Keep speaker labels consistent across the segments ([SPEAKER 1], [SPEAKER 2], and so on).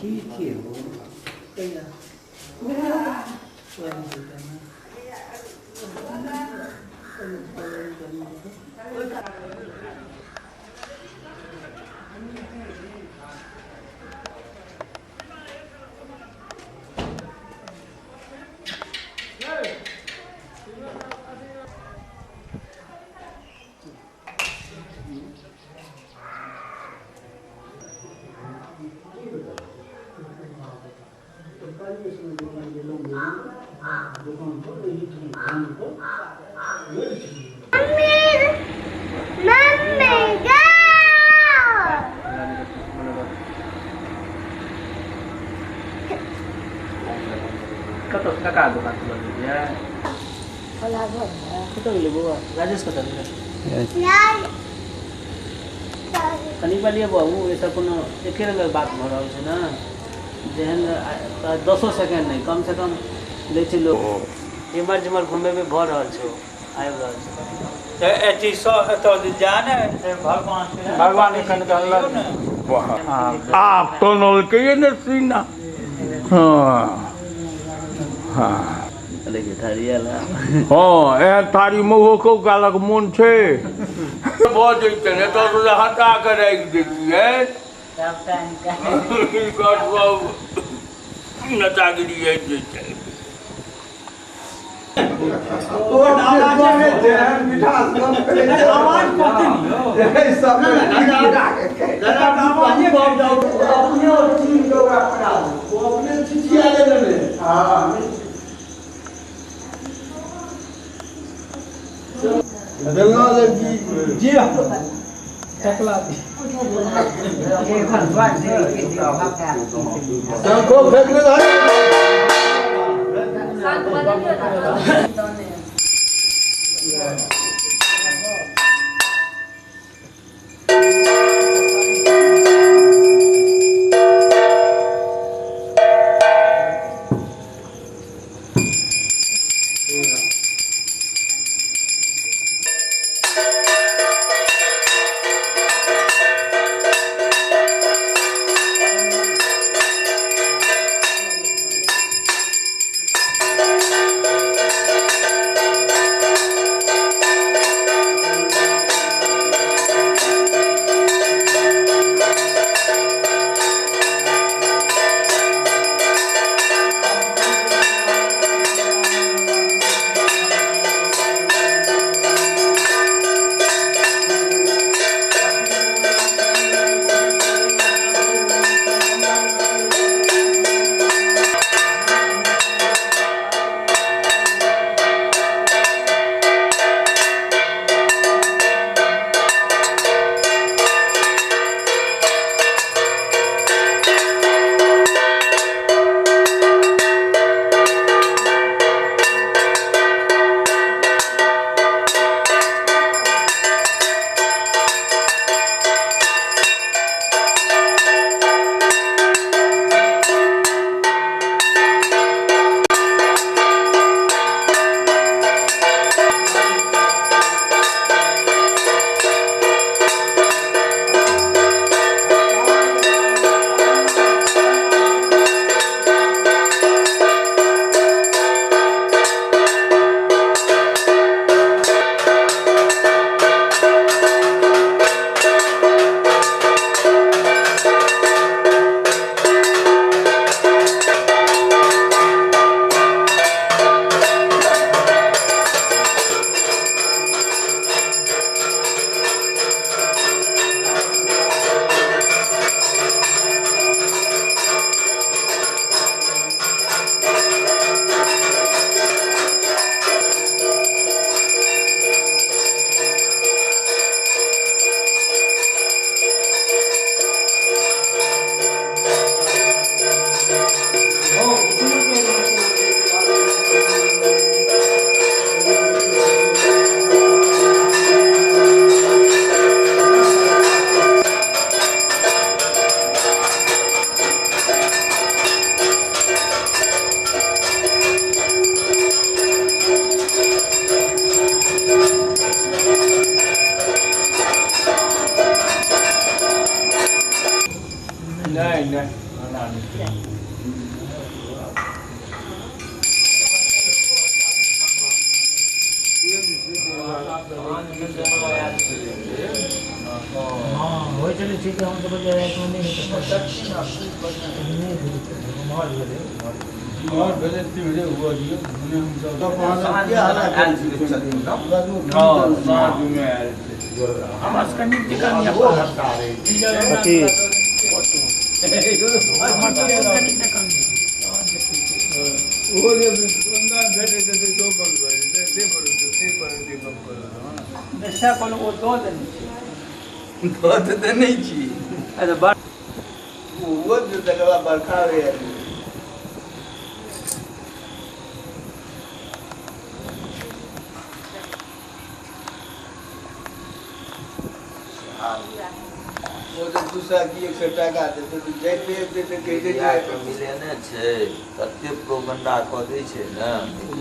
[SPEAKER 1] की थिए हो कहिया कतऽ काका दोकान खुलल यऽ? कतऽ गेलै बौआ? राजेश कतऽ गेलै? कनि बलिए बाबू, एहिसँ कोनो एके रंगक बात भऽ रहल छै ने। जेहन 10 सेकेंड नहि, कम से कम लै छै लोक। इम्हर जेम्हर घुमेबे भऽ रहल छै, आबि रहल छै।
[SPEAKER 2] तऽ अथी सब एतऽ जा ने भगवान
[SPEAKER 3] भगवान एखन कहलक आब तनलकै ने सीना। हँ हँ,
[SPEAKER 1] देखियौ थारी आयल।
[SPEAKER 3] हँ, एहन थारी महो कालक मोन छै भऽ जैतनि, एतऽ से हटा कऽ राखि दैतियै। नेतागिरी आबि जैतै।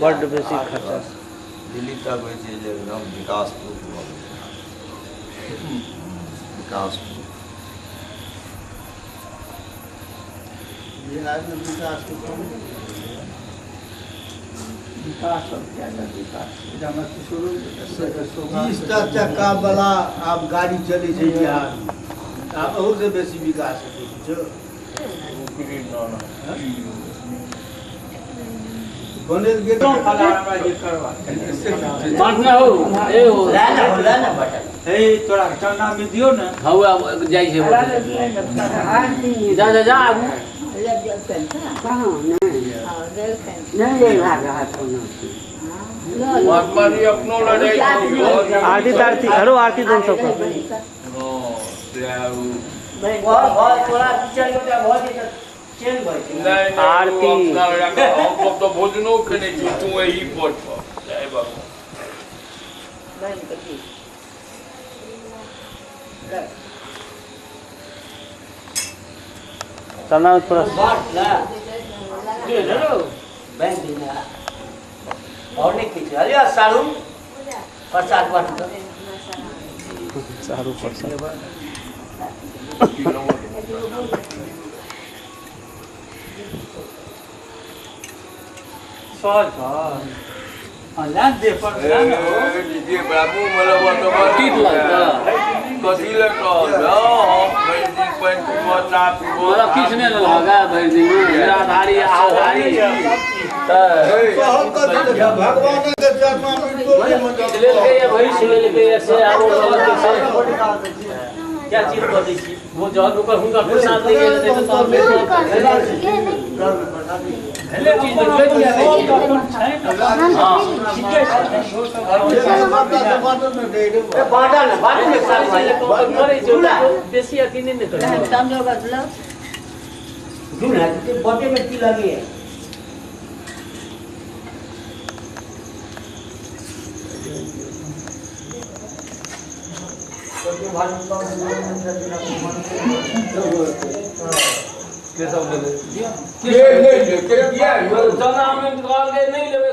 [SPEAKER 1] बड्ड बेसी खर्चा
[SPEAKER 4] दिल्ली तक होइ छै जे एकदम विकास विकास
[SPEAKER 2] विकास
[SPEAKER 5] 20टा चक्का वाला आब गाड़ी चलै छै बिहार में, आब अहू से बेसी विकास हेतै किछो बनेल गेल
[SPEAKER 1] बाँटना हो ए हो
[SPEAKER 2] हे तोरा चना में दियो ने
[SPEAKER 1] हौ जाइ छै जा जा जा आगू आरती तारती हरो आरती दन सबके आरती
[SPEAKER 3] हम तो भोजनो खेने छी तू एही पर छ जय बाबा
[SPEAKER 1] चना थोड़ा
[SPEAKER 6] और नहीं किछु अरे सारू प्रसाद बाँट
[SPEAKER 1] सारू प्रसाद
[SPEAKER 2] सहज
[SPEAKER 3] जे बाबू मतलब तीत लगता कथी लग पानि पीबो चाह पीबो
[SPEAKER 1] मतलब किछु नहि लगा भरि दिन निराधारी आधारी
[SPEAKER 5] भगवान के
[SPEAKER 1] क्या चीज कऽ दै छी वो जहन ओकर हुनका प्रसाद नहि गेल हेतै तऽ बेसी अथी नहि ने करै
[SPEAKER 6] बटे में की लगे
[SPEAKER 3] के सब लेबै के नहि ले के किया
[SPEAKER 1] चना में कहलकै नहि लेबै।